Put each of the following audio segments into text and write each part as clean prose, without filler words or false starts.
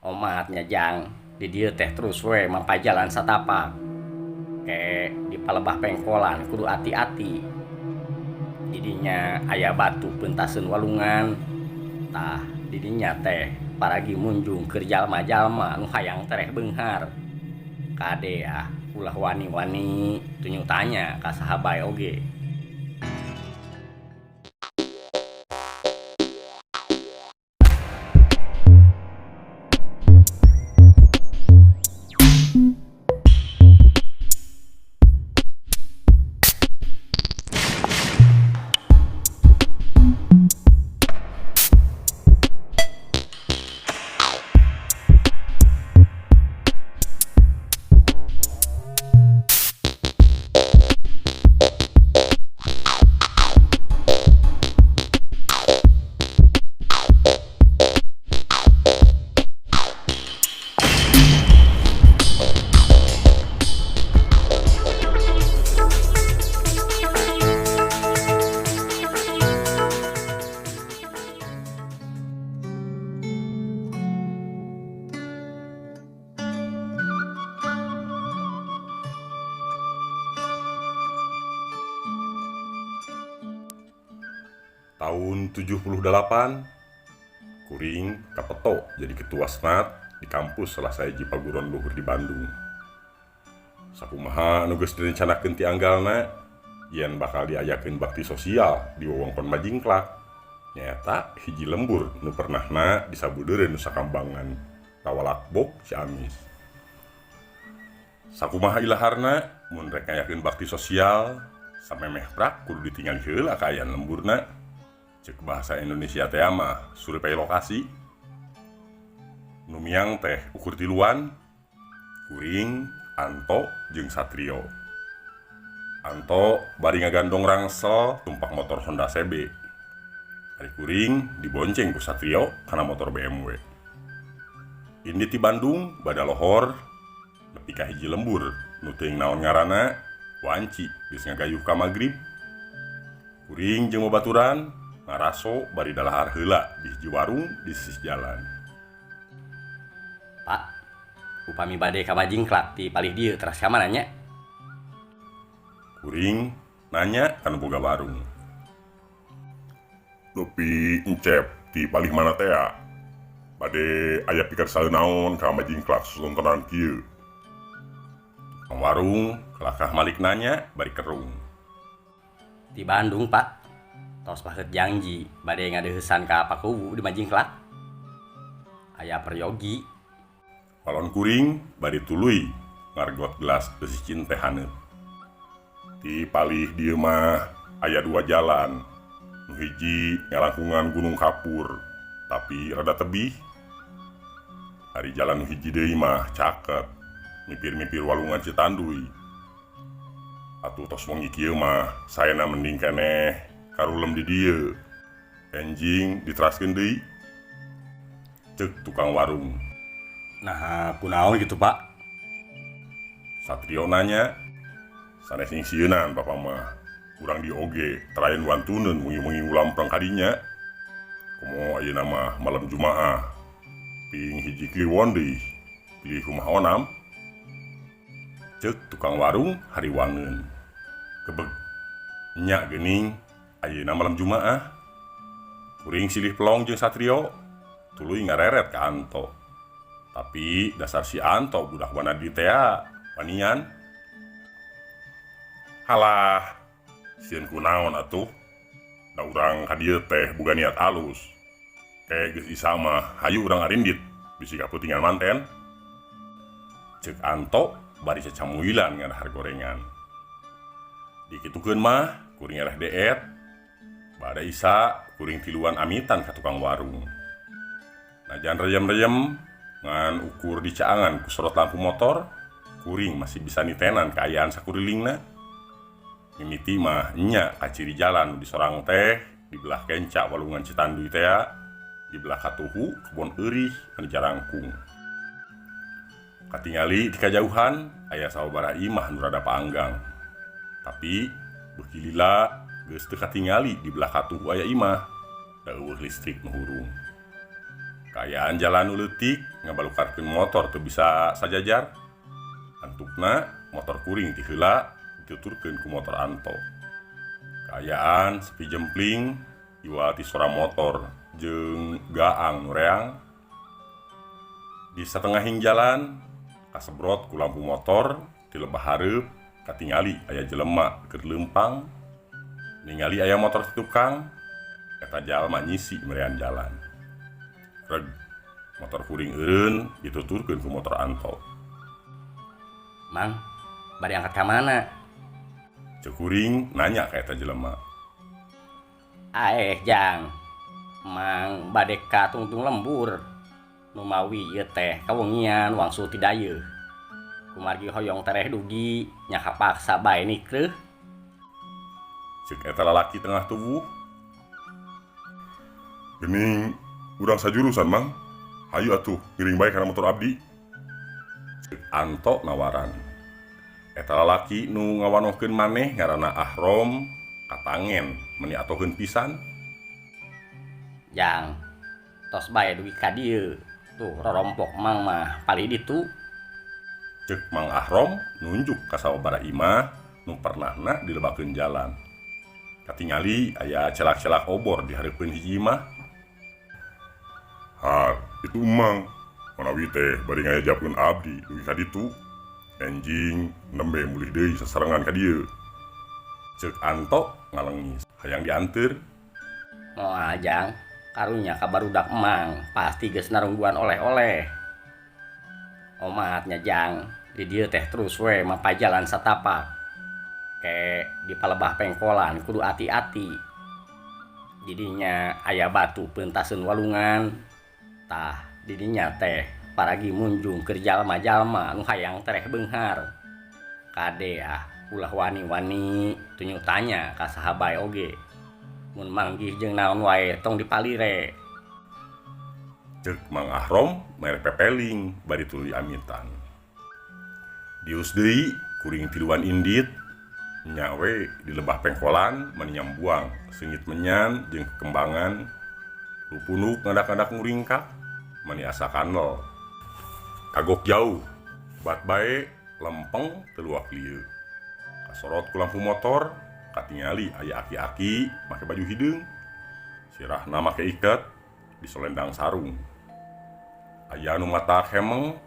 Omat nya jang, di dieu teh terus we mampa jalan satapak. Ke di palebah pengkolan kudu ati-ati. Di dinya aya batu peuntaseun walungan. Tah di dinya teh paragi munjung keur jalma-jalma nu hayang tereh beunghar. Kade ah ulah wani-wani tunyu tanya ka saha bae oge. Tahun 78 kuring kapeto jadi ketua senat di kampus salah sahiji paguron luhur di Bandung. Sakumaha anu geus direncanakeun ti anggalna yen bakal diayakeun bakti sosial di wewengkon Majingklak nyaeta hiji lembur nu pernahna disabudeureun Nusa Kambangan Kawalakbok Ciamis. Sakumaha ilaharna mun rek ngayakeun bakti sosial samemeh prak kudu ditingali heula kaayaan lemburna. Cek bahasa Indonesia teh mah survei lokasi. Nu miang teh ukur tiluan, kuring, Anto jeung Satrio. Anto bari ngagandong rangsel tumpak motor Honda CB. Ari kuring dibonceng ku Satrio kana motor BMW. Indit ti Bandung bada lohor nepi ka hiji lembur nu teuing naon ngaranna wanci geus ngagayuh ka magrib. Kuring jeung babaturan ngaraso bari dalahar heula di hiji warung di sisi jalan. Pak, upami bade ka Majingklak ti palih dieu teras ka mana nya? Kuring nanya ka nu boga warung. Nepi encep ti palih mana teh ya? Bade aya pikersa naon ka Majingklak susuntonan kieu. Tukang warung kalakah malik nanya bari kerung. Ti Bandung, Pak. Tos paheut janji bade ngadeuheusan ka Pakuwu di Majingklak. Aya peryogi. Palon kuring bari tuluy ngargot gelas eusicin teh haneut. Ti palih dieu mah aya dua jalan. Nu hiji ngalangkungan Gunung Kapur, tapi rada tebih. Ari jalan nu hiji deui mah caket, mipir-mipir walungan Citanduy. Atuh tos wengi kieu mah saena mending keneh karulem di dieu. Enjing diteraskeun deui. Cek tukang warung. Nah, kunaon gitu, Pak? Satrio nanya. Sanes nyingsieunan papa mah. Urang di oge terayen wantuneun wengi-wengi ulamprang kadinya. Komo ayeuna mah malam Jumaah. Ping hiji kliwon deui. Pilih kumaha onam. Cek tukang warung hariwangeun. Kebeg. Nya geuning ayeuna malam Jumaah. Kuring silih pelong jeung Satrio tuluy ngareret ka Anto. Tapi dasar si Anto budak Wanadi tea wanian. Halah, sieun kunaon atuh? Da urang ka dieu teh boga niat alus. Ke geus isa mah hayu urang arindit bisi kaputingan manten. Cek Anto bari cacamuilan ngadahar gorengan. Dikitukeun mah kuring eleh deet. Bada isa kuring tiluan amitan ka tukang warung. Najan reyem-reyem ngan ukur dicaangan ku sorot lampu motor, kuring masih bisa nitenan kaayaan sakurilingna. Mimiti mah nya kaciri jalan di sorang teh, di belah kenca walungan Citanduy tea, di belah katuhu kebon eurih anu jarangkung. Katingali di kajauhan aya sababaraha imah nu rada paanggang. Tapi beuki lila geus teu katingali di belah katuhu aya imah, da eueuh listrik nu hurung. Kaayaan jalan nu leutik Ngabalukarkeun motor teu bisa sajajar. Antukna motor kuring ti heula dituturkeun ku motor Anto. Kaayaan sepi jempling iwal ti sora motor jeung gaang nu reang. Di satengahing jalan kasebrot ku lampu motor ti lebah hareup katingali aya jelema keur leumpang. Ningali aya motor ti tukang eta jalma nyisi merean jalan. Reg motor kuring eureun dituturkeun ku motor Anto. Mang, bade angkat ka mana? Ceuk kuring nanya ka eta jelema. Aeh jang, Mang bade ka tungtung lembur. Numawi ieu teh kawengian wangsul ti dayeuh. Kumargi hoyong tereh dugi nya kapaksa bae nikreuh. Ceuk eta lalaki tengah tubuh. Geuning urang sajurusan Mang. Hayu atuh ngiring bae kana motor abdi. Ceuk Anto nawaran. Eta lalaki nu ngawanohkeun maneh ngaranna Ahrom katangen meuni atoheun pisan. Jang, tos bae dugi ka dieu. Tuh rorompok Mang mah palih ditu. Ceuk Mang Ahrom nunjuk ka sababaraha imah nu pernahna dilebakeun jalan. Katingali aya celak-celak obor di hareupeun hiji imah. Har, itu Emang. Manawi teh bari ngayajapkeun abdi dugi ka ditu. Enjing nembe mulih deui sasarengan ka dieu. Ceuk Anto ngalengis hayang dianteur. Moal Jang, karunya ka barudak Emang pasti geus narungguan oleh-oleh. Omat nya Jang, di dieu teh terus we mapay jalan satapak. Ke di palebah pengkolan kudu ati-ati. Didinya aya batu peuntaseun walungan. Tah didinya teh paragi munjung keur jalma-jalma nu hayang tereh beunghar. Kade ah ulah wani-wani tunyu tanya ka saha bae oge. Mun manggih jeung naon wae tong dipalire. Ceuk Mang Ahrom mere pepeling bari tuluy amitan. Dius deui kuring tiluan indit nya we di lebah pengkolan mani nyambuang seungit menyan jeung kekembangan. Lupunuk ngadak-ngadak nguringkak mani asa kandel. Kagok jauh bat bae lempeng teu luak lieu. Kasorot ku lampu motor katingali aya aki-aki make baju hideung. Sirahna make iket disolendang sarung. Aya nu mata hemeng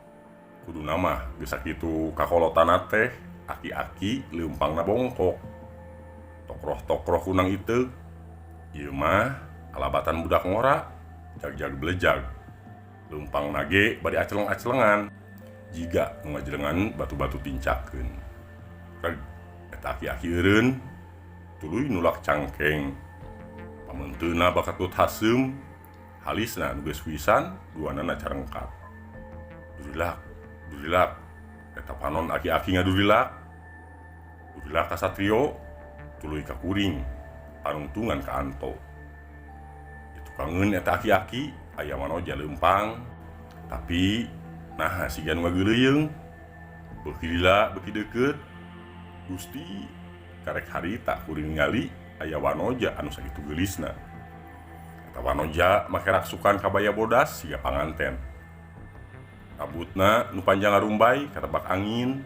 kuduna mah geus sakitu kakolotanna teh aki-aki leumpangna bongkok. Tokroh-tokroh kunang iteuk. Ieu mah alabatan budak ngora jag-jag belejag. Leumpangna ge bari aceleng-acelengan jiga nu ngajelengan batu-batu tincakeun. Reg eta aki-aki eureun tuluy nulak cangkeng. Pameunteuna bakatut haseum, halisna nu geus wisan duanana carengkat. Durilak, durilak, eta panon aki-aki ngadurilak. Durilak ka Satrio, tuluy ka kuring, panungtungan ka Anto. Ditukangeun eta aki-aki aya manoja leumpang, tapi naha siga nu ngageuleuyeng. Beuki lila beuki deukeut, Gusti karek harita kuring ningali aya wanoja anu sakitu geulisna. Eta wanoja make raksukan kabaya bodas siga panganten. Rambutna nu panjang ngarumbay katebak angin.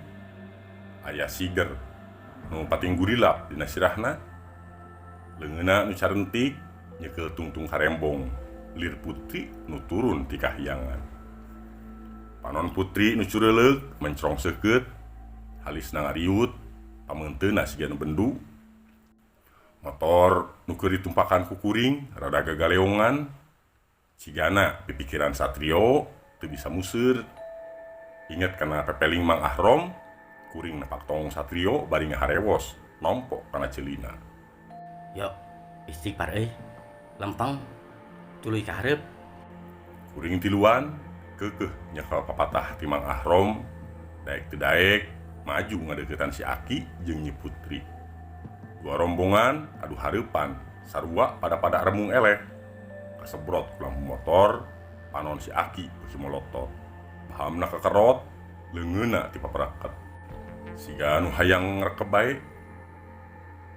Aya siger nu pating gurilap dina sirahna. Leungeunna nu carentik nyekel tungtung karembong lir putri nu turun ti kahyangan. Panon putri nu cureuleuk mencrong seukeut, halisna ngariut, pameunteuna siga nu bendu. Motor nu keur ditumpakan ku kuring rada gagaleongan. Cigana pipikiran Satrio teu bisa museur. Inget kana pepeling Mang Ahrom, kuring nepak tong Satrio bari ngaharewos nompo kana ceulina. Yo, istighfar euy. Lempeng tuluy ka hareup. Kuring tiluan keukeuh nyekel papatah ti Mang Ahrom, daek teu daek maju ngadeuketan si Aki jeung Nyi Putri. Dua rombongan adu hareupan sarua pada-pada remung eleh. Kasebrot ku lampu motor, panon si Aki beuki molotot. Pahamna kekerot, leungeunna ti paperaket. Siga nu hayang ngrekeb bae.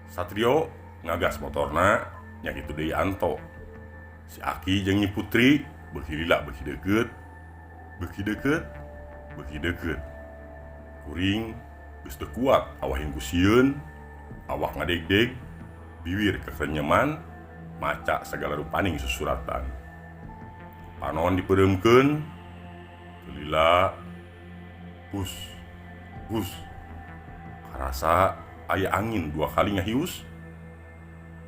Satrio ngagas motorna nya kitu deui Anto. Si Aki jeung Nyi Putri beuki lila beuki deukeut. Beuki deukeut, beuki deukeut. Kuring geus teu kuat awahing ku sieun, awak ngadegdeg, biwir kekerenyeman, maca sagala rupaning susuratan. Panon dipeureumkeun, teu lila hus hus karasa aya angin dua kali ngahius.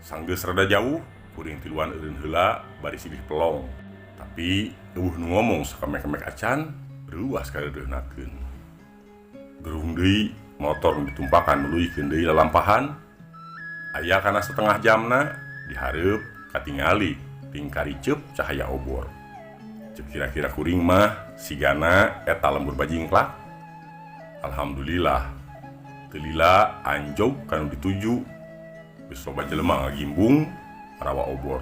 Sanggeus rada jauh, kuring tiluan eureun heula bari silih pelong. Tapi euweuh nu ngomong sakemek-kemek acan, reuas kareudeuhnakeun. Gerung deui motor nu ditumpakan nuluykeun deui lalampahan. Aya kana satengah jamna dihareup katingali tingkariceup cahaya obor. Ceuk kira-kira kuring mah sigana eta lembur bajingklak. Alhamdulillah teu lila anjog ka nu dituju. Geus loba jelema ngagimbung marawa obor.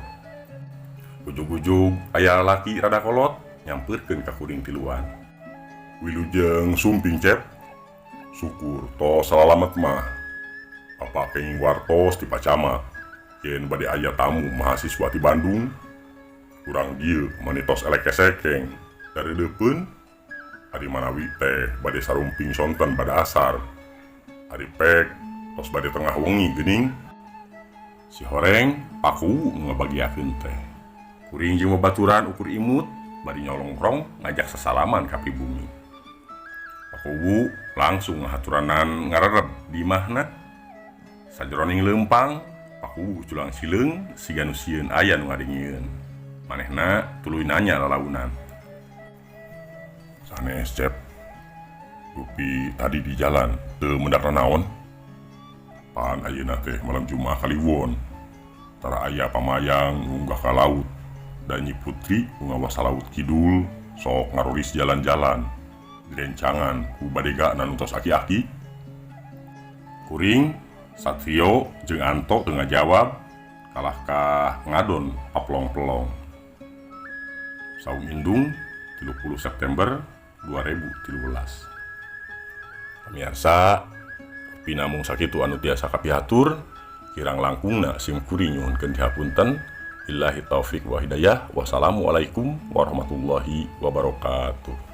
Ujug-ujug aya lalaki rada kolot nyampeurkeun ka kuring tiluan. Wilujeng sumping, Cep. Syukur tos salalamet mah. Bapak kenging wartos ti Pak Camat yen bade aya tamu mahasiswa ti Bandung. Urang dieu mani tos elek kesekeng dareudeupeun. Ari manawi teh bade sarumping sonten bada asar. Ari pek tos bade tengah wengi geuning. Si horeng Paku nu ngabagiakeun teh. Kuring jeung babaturan ukur imut bari nyolongkrong ngajak sasalaman ka pribumi. Pakuwu langsung ngahaturanan ngarereb di imahna. Sajeroning leumpang, Pakuwu culang sileung siga nu sieun aya nu ngadengieun. Manehna tuluy nanya lalaunan. Sanes, Cep. Rupi tadi di jalan teu mendak nanaon. Pan ayeuna teh malam Jumaah Kaliwon. Tara aya pamayang ngunggah ka laut. Da Nyi Putri nu ngawasa laut kidul sok ngaroris jalan-jalan. Direncangan ku badega nu tos aki-aki. Kuring, Satrio jeung Anto teu ngajawab kalahkah ngadon paplong-pelong. Saum Indung 30 September 2013. Pamiarsa, pinamung sakitu anu tiasa kapihatur, kirang langkungna sim kuring nyuhunkeun dihapunten. Billahi taufik wa hidayah. Wassalamualaikum warahmatullahi wabarakatuh.